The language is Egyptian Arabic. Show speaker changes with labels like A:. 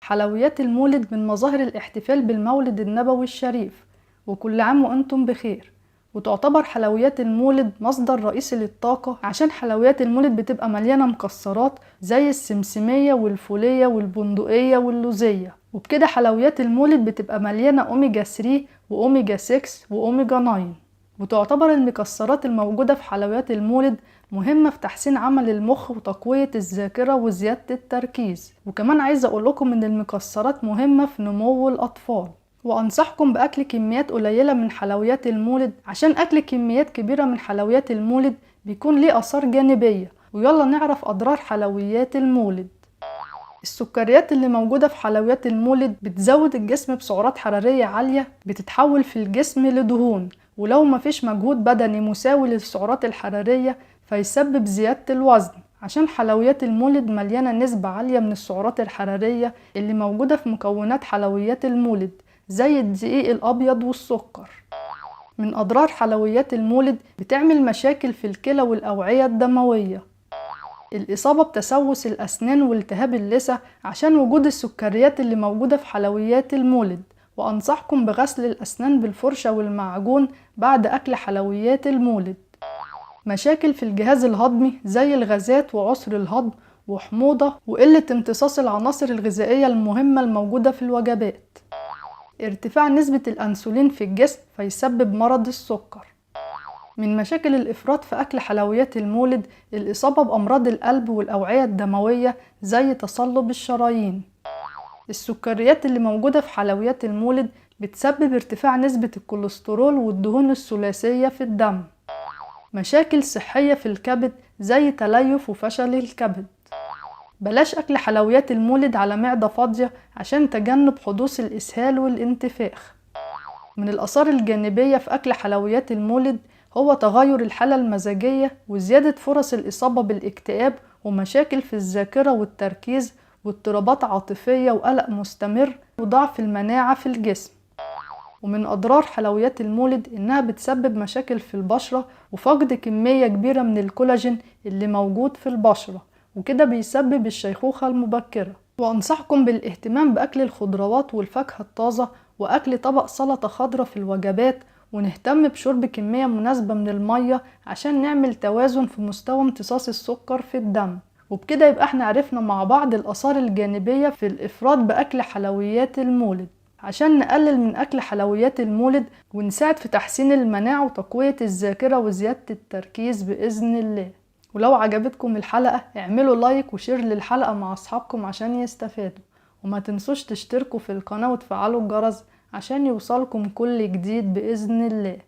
A: حلويات المولد من مظاهر الاحتفال بالمولد النبوي الشريف، وكل عام وأنتم بخير. وتعتبر حلويات المولد مصدر رئيسي للطاقة، عشان حلويات المولد بتبقى مليانة مكسرات زي السمسمية والفولية والبندقية واللوزية، وبكده حلويات المولد بتبقى مليانة أوميجا 3 وأوميجا 6 وأوميجا 9. وتعتبر المكسرات الموجودة في حلويات المولد مهمة في تحسين عمل المخ وتقوية الذاكرة وزيادة التركيز. وكمان عايزة أقول لكم إن المكسرات مهمة في نمو الأطفال. وأنصحكم بأكل كميات قليلة من حلويات المولد، عشان أكل كميات كبيرة من حلويات المولد بيكون ليه آثار جانبية. ويلا نعرف أضرار حلويات المولد. السكريات اللي موجودة في حلويات المولد بتزود الجسم بسعرات حرارية عالية، بتتحول في الجسم لدهون، ولو مفيش مجهود بدني مساوي للسعرات الحرارية فيسبب زيادة الوزن، عشان حلويات المولد مليانة نسبة عالية من السعرات الحرارية اللي موجودة في مكونات حلويات المولد زي الدقيق الأبيض والسكر. من أضرار حلويات المولد بتعمل مشاكل في الكلى والأوعية الدموية، الإصابة بتسوس الأسنان والتهاب اللثة عشان وجود السكريات اللي موجودة في حلويات المولد. وأنصحكم بغسل الأسنان بالفرشة والمعجون بعد أكل حلويات المولد. مشاكل في الجهاز الهضمي زي الغازات وعسر الهضم وحموضة وقلة امتصاص العناصر الغذائية المهمة الموجودة في الوجبات. ارتفاع نسبة الأنسولين في الجسم فيسبب مرض السكر. من مشاكل الإفراط في أكل حلويات المولد الإصابة بأمراض القلب والأوعية الدموية زي تصلب الشرايين. السكريات اللي موجودة في حلويات المولد بتسبب ارتفاع نسبة الكوليسترول والدهون الثلاثية في الدم. مشاكل صحية في الكبد زي تليف وفشل الكبد. بلاش أكل حلويات المولد على معدة فاضية عشان تجنب حدوث الإسهال والانتفاخ. من الآثار الجانبية في أكل حلويات المولد هو تغير الحالة المزاجية وزيادة فرص الإصابة بالاكتئاب ومشاكل في الذاكرة والتركيز واضطرابات عاطفية وقلق مستمر وضعف المناعة في الجسم. ومن أضرار حلويات المولد إنها بتسبب مشاكل في البشرة وفقد كمية كبيرة من الكولاجين اللي موجود في البشرة، وكده بيسبب الشيخوخة المبكرة. وأنصحكم بالاهتمام بأكل الخضروات والفاكهة الطازة وأكل طبق سلطة خضراء في الوجبات، ونهتم بشرب كمية مناسبة من المية عشان نعمل توازن في مستوى امتصاص السكر في الدم. وبكده يبقى احنا عرفنا مع بعض الآثار الجانبية في الإفراط بأكل حلويات المولد، عشان نقلل من أكل حلويات المولد ونساعد في تحسين المناعة وتقوية الذاكرة وزيادة التركيز بإذن الله. ولو عجبتكم الحلقة اعملوا like و share للحلقة مع أصحابكم عشان يستفادوا، وما تنسوش تشتركوا في القناة وتفعلوا الجرس عشان يوصلكم كل جديد بإذن الله.